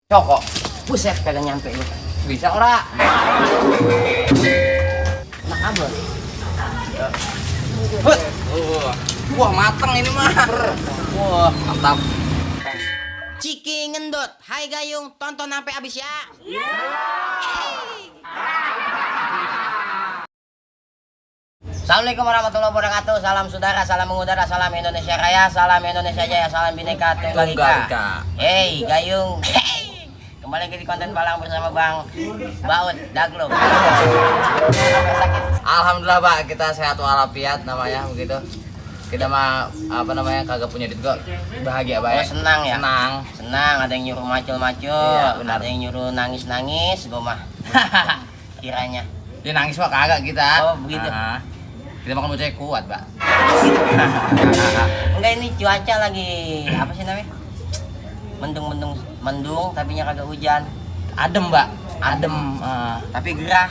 Cokok, buset kagak nyampe lu. Bisa ora? Enak abang. Wah mateng ini mah. Wah mantap. Ciki ngendot, hai gayung, tonton sampai habis ya. Assalamualaikum warahmatullahi wabarakatuh. Salam saudara, salam mengudara, salam Indonesia Raya, salam Indonesia Jaya, salam Bhinneka Tunggal Ika. Hey gayung. Kembali lagi di konten Palang bersama Bang Baut Daglo. Alhamdulillah Pak, kita sehat walafiat namanya begitu. Kita mah apa namanya kagak punya duit kok bahagia Pak. Oh, senang ya? Senang. Ada yang nyuruh macul-macul, Iya, benar. ada yang nyuruh nangis-nangis, gue mah. Kiranya. Dia nangis mah kagak kita. Oh, begitu. Kita makan bocah kuat Pak. Enggak, ini cuaca lagi apa sih namanya? Mendung tapi kagak hujan. Adem Pak, adem. Tapi gerah.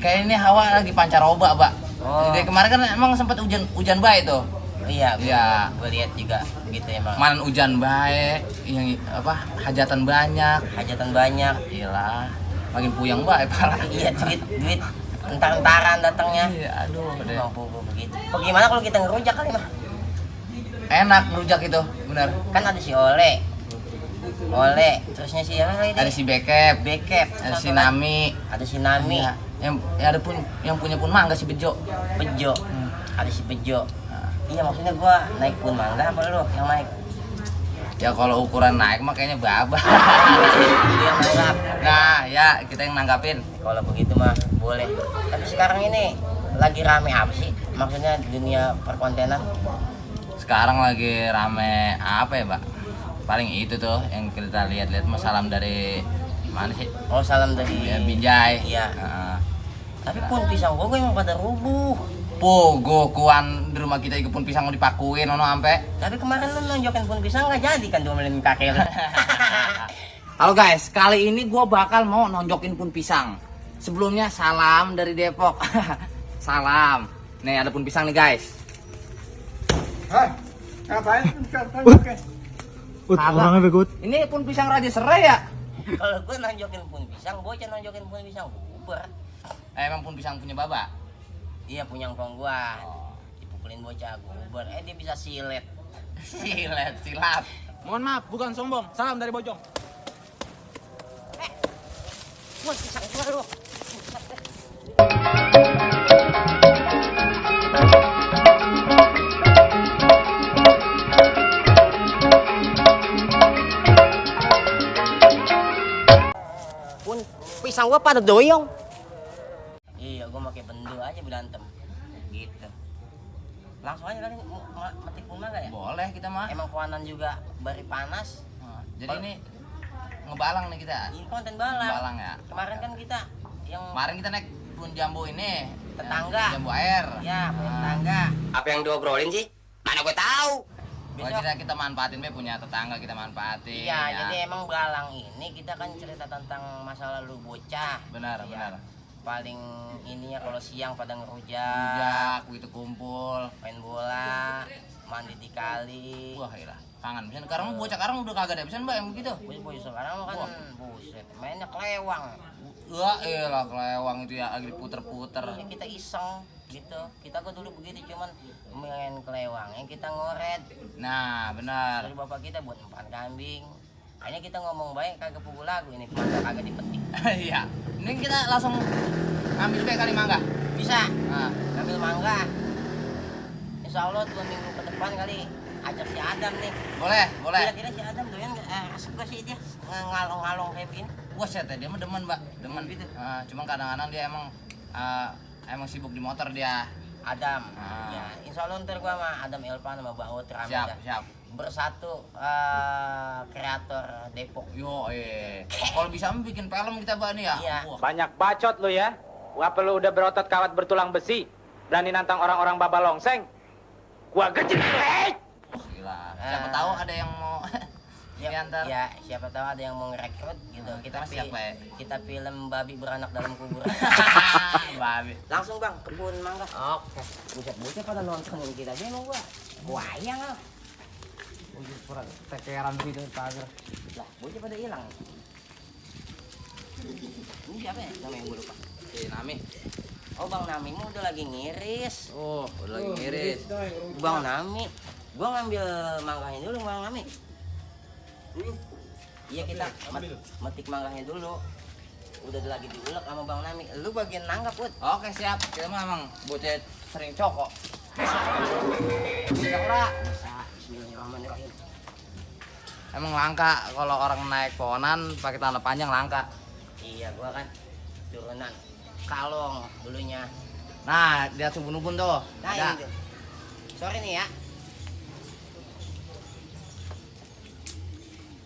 Kayak ini hawa lagi pancaroba Pak. Oh. Dari kemarin kan emang sempat hujan bae tuh. Iya, Iya. gue lihat juga gitu emang. Kemarin hujan bae, yang apa hajatan banyak. Hajatan banyak. Iyalah, makin puyeng bae parah. Iya, duit entar-entaran datangnya. Iya, aduh. Deh. Mampu begitu. Bagaimana kalau kita ngerujak kali mah? Enak ngerujak itu, benar. Kan ada si Ole, terusnya si apa lagi? Ada si Bekep, ada satu si lagi. Nami, Ada si Nami, iya. Yang ada pun yang punya pun mangga si Bejo. Bejo. Ada si Bejo. Iya, maksudnya gua naik pun mangga apa lu yang naik? Ya kalau ukuran naik mah kayaknya babah. Itu yang nanggap. Nah, ya kita yang nanggapin. Kalau begitu mah boleh. Tapi sekarang ini lagi rame apa sih? Maksudnya dunia perkontenan. Sekarang lagi rame apa ya, Pak? Paling itu tuh yang kita lihat-lihat mah salam dari mana sih? Oh, salam dari Ya, Binjai. Iya. Heeh. Tapi pun pisang gua emang pada rubuh. Pogo kuan di rumah kita ikut pun pisang mau dipakuin ono ampe. Tapi kemarin lu nonjokin pun pisang nggak jadi kan diomelin kakek lu. Halo guys, kali ini gua bakal mau nonjokin pun pisang. Sebelumnya salam dari Depok. Salam. Nih ada pun pisang nih guys. Hah? Ngapain? Orangnya begut. Ini pun pisang Raja Serai ya? Kalau gua nonjokin pun pisang, bocah nonjokin pun pisang bubar. Emang pun pisang punya baba? Iya, punya ngkong gua. Dipukulin bocah bubar. Dia bisa silet. Silat. Mohon maaf, bukan sombong. Salam dari Bojong. Pun pisang gua lu. Pun pisang gua pada doyong. Iya, gua pakai bendu aja berantem. Gitu. Langsung aja kali metik pun mangga ya? Boleh kita mah. Emang kawanan juga bari panas. Jadi ini ngebalang nih kita. Ini konten balang. Balang ya. Kemarin kan kita yang Kemarin kita naik pun jambu ini. Tetangga. Jambu air. ya punya tetangga. Apa yang diobrolin sih? Mana gue tahu. Besok kita manfaatin be punya tetangga kita manfaatin. Iya, ya. jadi emang balang ini kita kan cerita tentang masa lalu bocah. Benar, Ya, benar. Paling ini ya kalau siang pada ngerujak, Jak, begitu kumpul. main bola, mandi di kali. Wah, iyalah. Kangen. Bisa sekarang bocah sekarang udah kagak ada bisa Mbak yang begitu. Bocah sekarang kan Wah. buset, mainnya kelewang. Wah, iyalah kelewang itu ya lagi diputer-puter. Ini kita iseng gitu. Kita kok dulu begitu cuman main kelewang, yang kita ngoret. Nah, benar. Dari bapak kita buat empan kambing. Akhirnya kita ngomong baik kagak pukul lagu ini mangga kagak dipetik. Iya. Ini kita langsung ambil be kali mangga. Bisa Nah, ambil mangga. Insya Allah 2 minggu ke depan kali ajak si Adam nih. boleh, boleh. Kira-kira si Adam doyan nggak? Asik gak sih dia ngalong-ngalong kayak begini? Wah, set dia mah demen, Mbak. Demen Gitu. cuma kadang-kadang dia emang sibuk di motor dia. Adam. Ah. Ya, insya Allah ntar gua sama Adam Elvan sama Baut rame Siap, dah. siap. Bersatu kreator Depok. Yo, kalau bisa mah bikin film kita Mbak nih ya. Iya. Wah. Banyak bacot lu ya. Gua perlu udah berotot kawat bertulang besi. Berani nantang orang-orang babalongseng. Gua gecil. Hei! Gila. Siapa tahu ada yang mau diantar. Ya, siapa tahu ada yang mau ngerekrut gitu. Kita siap, Pak. Kita film babi beranak dalam kuburan. Babi. Langsung Bang, kebun mangga. Oke. Buset-buset pada nontonin kita. Dia mau gua wayang ah. tekeran gitu pagar. Lah, bocah pada hilang. Ini siapa ya? Namanya gue lupa. Si Nami. Oh, Bang Nami mah udah lagi ngiris. Oh, udah lagi ngiris. Bang Nami, gua ngambil mangganya dulu, Bang Nami. Iya, kita metik mangganya dulu. Udah lagi diulek sama Bang Nami. Lu bagian nanggap, Bud. Oke, siap. Kita mah emang bocah sering cokok. Bisa ora? Bisa. Bismillahirrahmanirrahim. Emang langka kalau orang naik pohonan pakai tanda panjang langka. Iya, gua kan turunan Kalong dulunya. Nah, lihat ubun-ubun tuh. Nah, Ada. ini tuh. Sorry nih ya.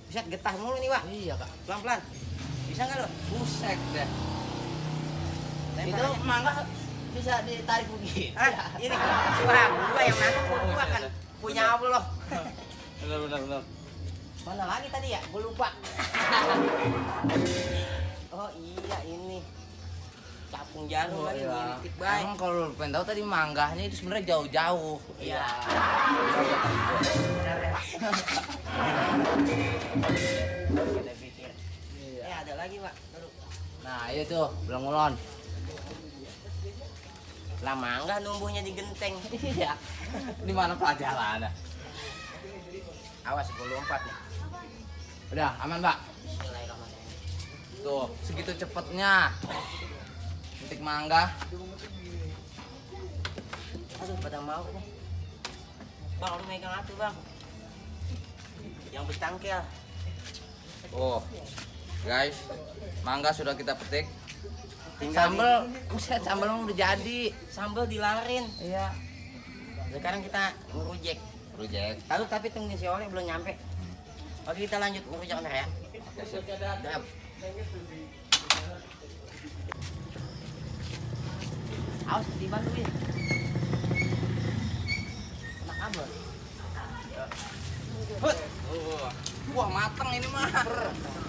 Bisa getah mulu nih, Wak. Iya, Kak. Pelan-pelan. Bisa nggak lo? Busek deh. Lempar Itu aja. mangga bisa ditarik begitu. Ah, ini gua yang nangkep, gua kan punya Allah. Benar. Mana lagi tadi ya? Gua lupa. Oh iya ini. Capung jarum lagi ngintip baik. Emang kalau lu pengen tahu tadi manggahnya itu sebenarnya jauh-jauh. Iya. Kita pikir. Ada lagi, Pak. Dulu. Nah, itu tuh, belang ulon. Lah mangga numbuhnya di genteng. Iya. Di mana pelajaran? Awas gua lompat nih. Udah, aman, Pak. Bismillahirrahmanirrahim. Tuh, segitu cepetnya. Petik mangga. Aduh, pada mau nih. Bang, lu megang atu, Bang. Yang bertangkel. Oh. Guys, mangga sudah kita petik. Tinggal Sambel, buset, sambel udah jadi. sambal dilarin. Iya. Sekarang kita ngerujek. Rujek. Lalu tapi tungguin si Oleh belum nyampe. Oke, kita lanjut ngerujek ntar ya. Oke, siap. Dap. Awas dibantuin. Kena kabel. Hut. Wah, mateng ini mah.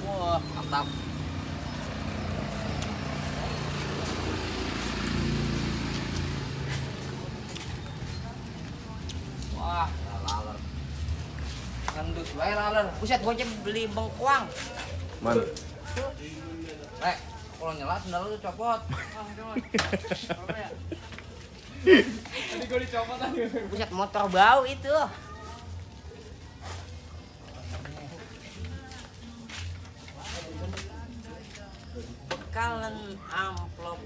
Wah, mantap. Wah, laler. Ngendus wae laler. Buset, bocah beli bengkuang. Man. Kalau nyala sendal lu copot. Buset, motor bau itu. Bekalan amplop.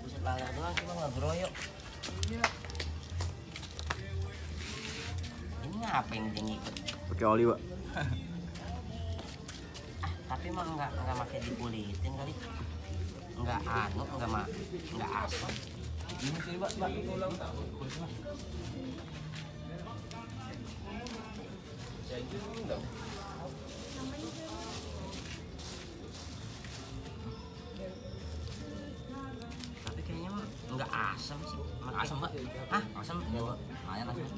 Buset, layar doang sih, Bang, nggak geroyok. Ini apa yang dia ngikut? Pakai oli, Pak. Tapi mah nggak pakai dipulitin kali. Nggak nggak asam. Ini sini, Pak. Tapi kayaknya mah nggak asam sih. Asam, Pak. Hah? Asam. Lumayan asam.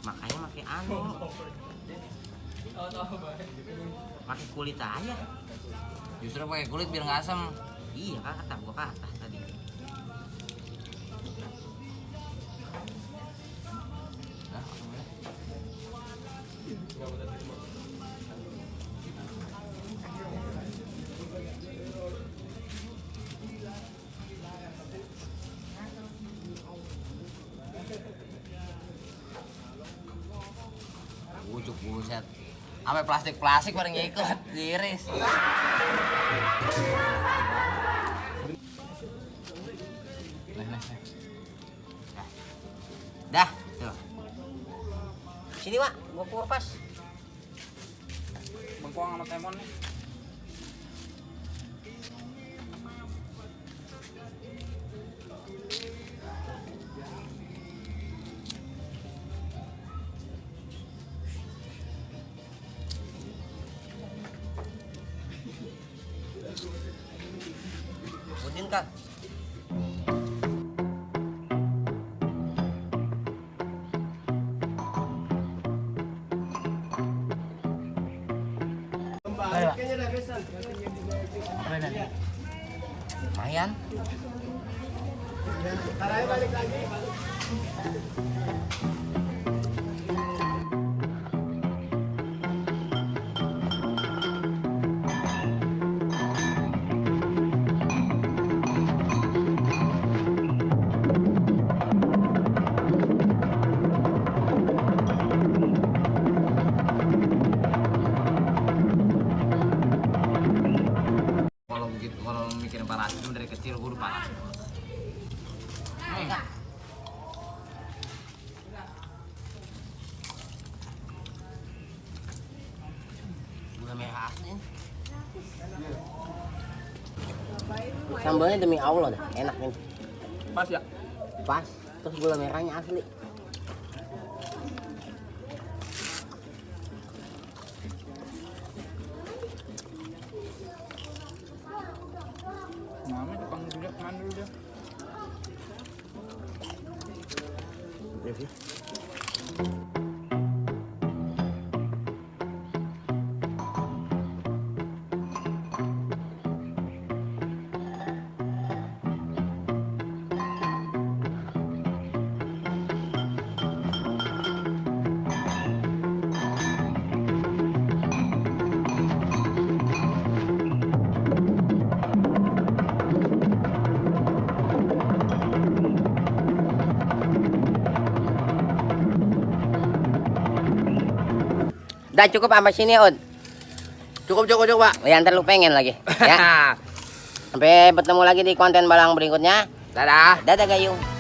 Makanya pakai anu. Pakai kulit aja. Justru pakai kulit biar nggak asam. Iya, kata gua kata tadi. Nah, asam aja. Ujuk buset. Sampai plastik bareng ikut diiris. Nah. Dah, tuh. Sini, Wak, gua kupas. Bengkoang sama temon nih. Udin, Kak. Lumayan. Kalau begitu, kalau mikirin parasit dari kecil gue udah parasit. Gula merah asli. Sambalnya demi Allah dah, enak ini. Pas ya? Pas, terus gula merahnya asli. Mama tukang dulu mana dulu dia? Dah cukup sampai sini, Ud. Cukup, Pak. Ya, ntar lu pengen lagi. Ya. Sampai bertemu lagi di konten balang berikutnya. Dadah. Dadah, Gayung.